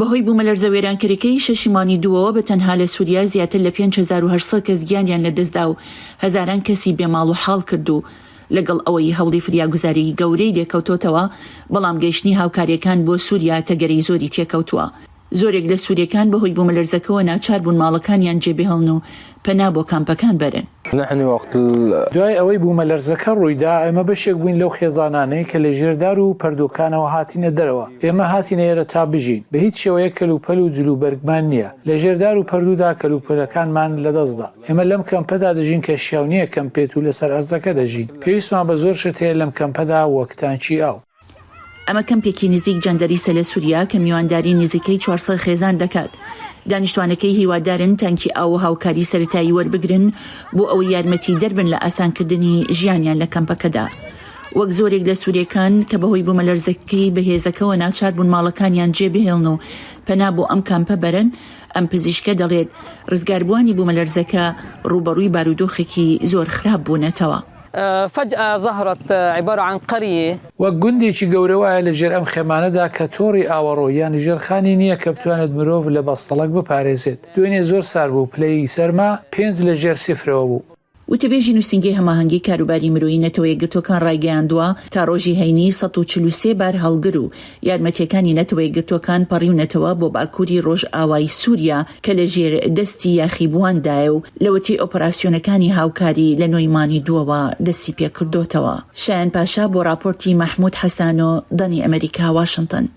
بەهۆی بوومەلەرزە وێرانکەرەکەی شەشی مانگی دووەوە بە تەنها لە سوریا زیاتر لە 5800 کەس گیانیان لەدەستدا و هەزاران کەسی بێ ماڵ و حاڵ کرد و لەگەڵ ئەوەی هەوڵی فریاگوزاریی گەورەی لێکەوتۆتەوە، بەڵام گەیشتنی هاوکارییەکان بۆ سوریا تەگەرەی زۆری تێکەوتووە. زۆرێک لە سورییەکان بەهۆی بوومەلەرزەکەوە ناچار بوون ماڵەکانیان جێبهێڵن و پەنا بۆ کامپەکان بەرن. دوای ئەوەی بوومەلەرزەکە ڕوویدا، ئێمە بەشێک بووین لەو خێزانانەی کە لە ژێر دار و پەردووەکانەوە هاتینە دەرەوە. ئێمە هاتینە ئێرە تا بژین. بە هیچ شێوەیەک کەلوپەل و جلوبەرگمان نییە. لە ژێر دار و پەردوودا کەلوپەلەکانمان لەدەستدا. ئێمە لەم کەمپەدا دەژین کە شیاو نییە کەمپ بێت و لەسەر ئەرزەکە دەژین. پێویستمان بە زۆر شت هەیە لەم کەمپەدا وەک تانکی ئاو. ئەمە کەمپێکی نزیک جەندەریسە لە سوریا کە میوانداری نزیکەی 400 خێزان دەکات. دانیشتوانەکەی هیوادارن تانکی ئاو و هاوکاری سەرەتایی وەربگرن بۆ ئەوەی یارمەتیدەر بن لە ئاسانکردنی ژیانیان لە کەمپەکەدا. وەک زۆرێک لە سورییەکان کە بەهۆی بومەلەرزەکەی بەهێزەکەوە ناچار بوون ماڵەکانیان جێبهێڵن و پەنا بۆ ئەم کامپە بەرن، ئەم پزیشکە دەڵێت، ڕزگاربووانی بوومەلەرزەکە ڕووبەڕووی بارودۆخێکی زۆر خراپ بوونەتەوە. فجأە ظهرت عبارە عن قریە. وەک گوندێکی گەورە وایە لە ژێر ئەم خێمانەدا کە تۆڕی ئاوەڕۆ یان ژێرخانی نییە کە بتوانێت مرۆڤ لە بەستەڵەک بپارێزێت. دوێنێ زۆر سارد بوو، پلەی سەرما پێنج لە ژێر سفرەوە بوو. وتەبێژی نووسینگەی هەماهەنگی کاروباری مرۆیی نەتەوە یەکگرتووەکان ڕایگەیاندووە، تا ڕۆژی هەینی 143 بارهەڵگر و یارمەتییەکانی نەتەوە یەکگرتووەکان پەڕیونەتەوە بۆ باکووری ڕۆژئاوای سووریا کە لە ژێر دەستی یاخیبوواندایە و لەوەتەی ئۆپەراسیۆنەکانی هاوکاری لە نۆی مانگی دووەوە دەستی پێکردۆتەوە. شایان پاشا بۆ ڕاپۆرتی مەحموود حەسانۆ، دەنگی ئەمەریکا، واشنتن.